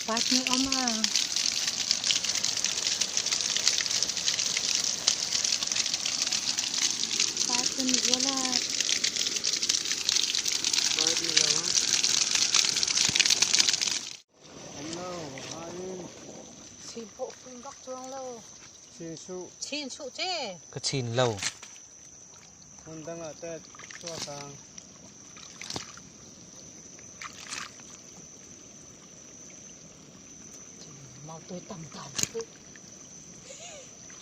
Pat ni om a. Pat ni wala. Pat ni lo. Om lo. Hain. Chin pawh fim vak chuang lo. Chin suh. Chin suh che. Ka chin lo. Hmun dangah te chuak ang. Mau tôi tầm tầm tu.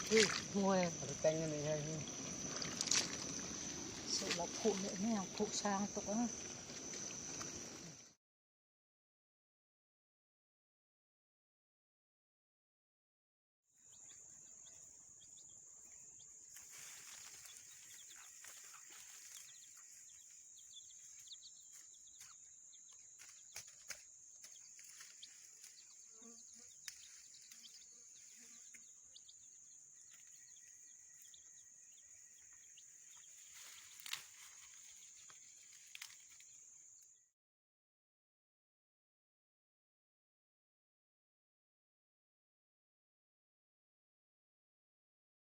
Hi, ngồi. Teng ni hay hi. Sự là phụ nữa nè, phụ sang tục á.